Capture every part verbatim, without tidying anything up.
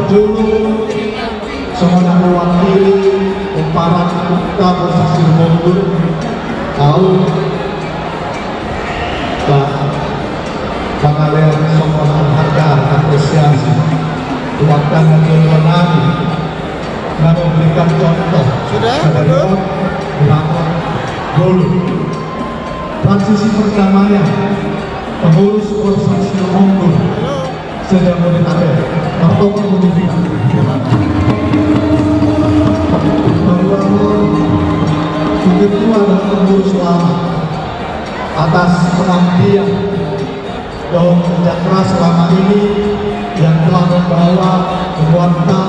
Dulu, songon na mewakili pomparan Hutang Borsak Sirumonggur, au mangalean songon penghargaan apresiasi tu angka na jolo nami na memberikan contoh. Sudah, sadari on berapa dulu transisi perdamaian pengurus Borsak Sirumonggur se-Jabodetabek. Martopik ma di hita. Bahwa ketua dan pengurus lama atas pengabdian dan kerja keras selama ini yang telah membawa keluarga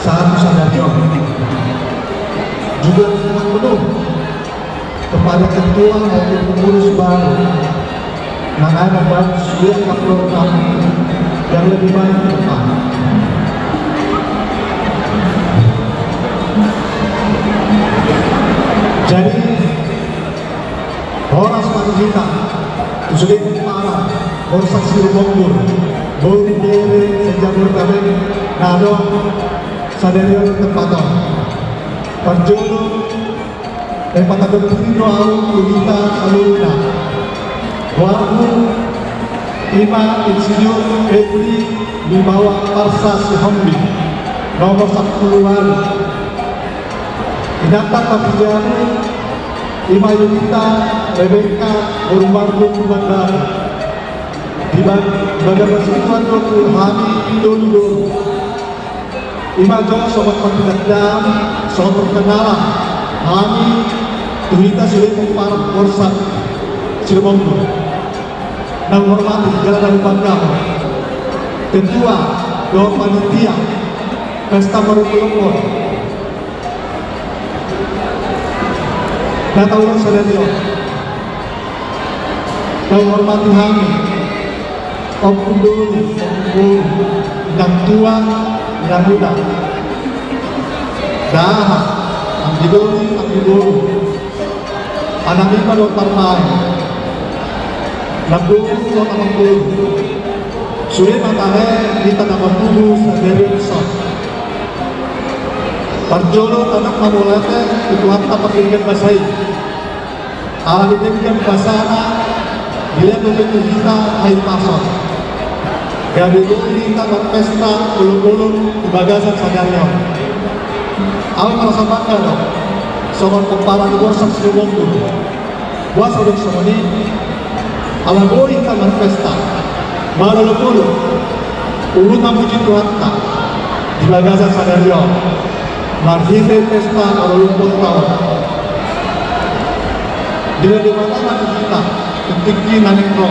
satu sadari on. Juga dukungan penuh kepada ketua maupun pengurus baru. Makanya, Pak, sudah program yang lebih baik ke depan. Jadi, horas ma di hita tu sude pomparan Borsak Sirumonggur, boru, bere se-Jabodetabek na adong sadari on di tempat on. Parjolo, naeng patangiangkon do au tu hita saluhutna. Goarhu ima Insinyur Febri Wibawa Parsa Sihombing, nomor sampulu ualu. Inanta parhiteanhu ima Yunita Rebeka boru Margun Tumandaru. Di bagasan situan do tu hami tolu boru. Ima jo songon pangkataion, songon perkenalan hami tu hita sude pomparan Borsak Sirumonggur. Na huhormati jala na hubangga ketua dohot panitia pesta marolopolop on na taulahon sadari on. Na huhormati hami ompung doli, ompung boru, inang tua, inang uda, da aha, anggi doli, anggi boru, anak ima dohot parumaen, namboru dohot amangboru. Sude ma tahe hita na martubu sadari on. Parjolo tandok ma mauliate tu Tuhanta pardenggan basa i. Ala di denggan basana, dilehon do tu hita hahipason. Gabe boi hita marpesta olopolop di bagasan sadari on. Au marasa bangga do songon pomparan Borsak Sirumonggur. Boasa do songon i? Ala boi hita marpesta marolopolop, huhut mamuji Tuhanta di bagasan sadari on marhite pesta marolopolop on. Dilehon Debata ma tu hita tu tingki na naeng ro.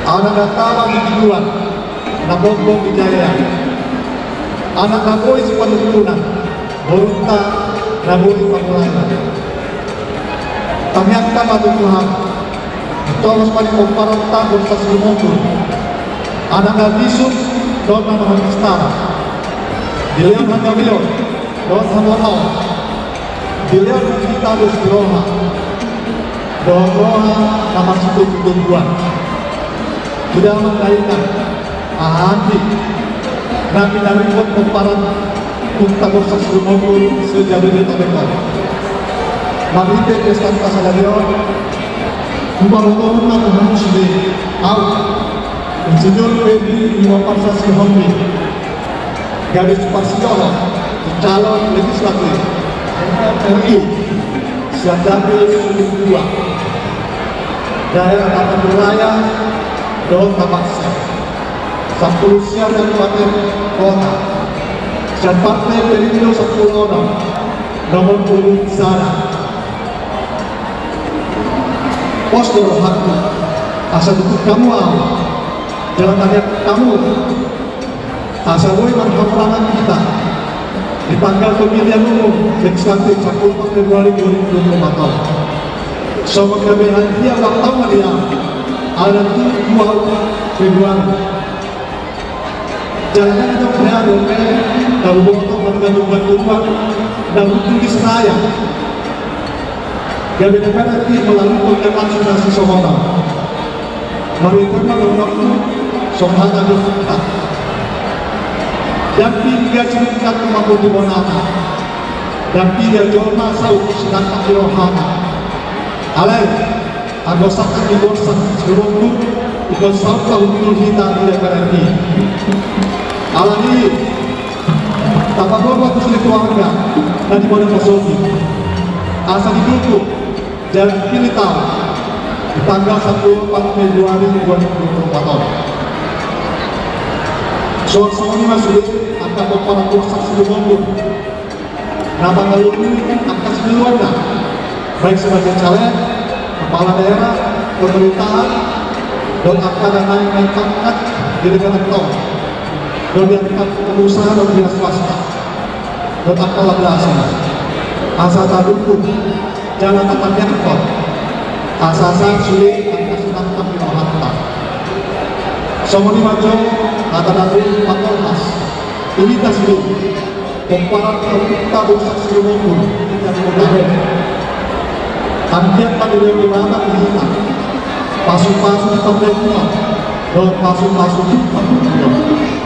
Anak na taba di tiluan, na pompom di jaean. Anak na boi sipanungkunan, borunta na boi pangulanan. Tangiangta ma tu Tuhan, ditongos ma di pomparan Borsak Sirumonggur anak na bisuk dohot na mahabistara. Dilehon hagabeon dohot hamoraon. Dilehon hita dos ni roha dohot roha na marsitonggutoguan. Ida ma dainang, aha andi na pinaringot pomparan Hutang Borsak Sirumonggur se-Jabodetabek on. Marhite pestanta sadari on, hupabotohon ma tu hamu sude, au Insinyur Febri Wibawa Parsa Sihombing, gabe siparsidohot di calon legislatif R I sian dapil sumbing dua, daerah Tapanuli Raya dohot Tapanuli Selatan, sampulu sia kabupaten kota, sian partai Perindo sampulu onom, nomor urut sada. Pos do rohangku asa dukung hamu au, jala tangiangkon hamu asa boi marhamurangan hita di tanggal pemilihan umum legislatif sampulu opat Februari dua ribu dua puluh empat on. Songon gabe hadiah ulang tahun ma di au, ala tu dua Februari. Jala na adong hea dope na huboto manggantung bantuan na hutulis raya. Gabe dapot i melalui kontak langsung na sisongon on. Marhite ma dohononku songon hata dohot hata. Ndang piga sinungkun tu mamboan ni bonana. Ndang piga jolma saut sinangkap ni rohana. Alai anggo sangkap ni Borsak Sirumonggur, ingkon saut ma hundul hita di dagaran i. Alani i, tapaboa tu sude tu angka na di bona pasogit. Asa didukung jala dipilih Tuhan di tanggal sampulu opat Februari dua ribu dua puluh empat on. Suang songon i ma sude angka pomparan Borsak Sirumonggur na mangalului angka siluanna, baik sebagai caleg, kepala daerah, pemerintahan, dohot angka na naeng naik pangkat di negara tong, dohot di angka pengusaha dohot di swasta, dohot angka lablasan. Asa tadukung jala tatangiangkon, asa sahat sude angka sinangkap ni rohanta. Songon i ma jo hata na uli patolhas tu hita sude pomparan ni Borsak Sirumonggur. Anggiat ma dilehon ni Debata tu hita pasupasu di parbadian dohot pasupasu di parbadian.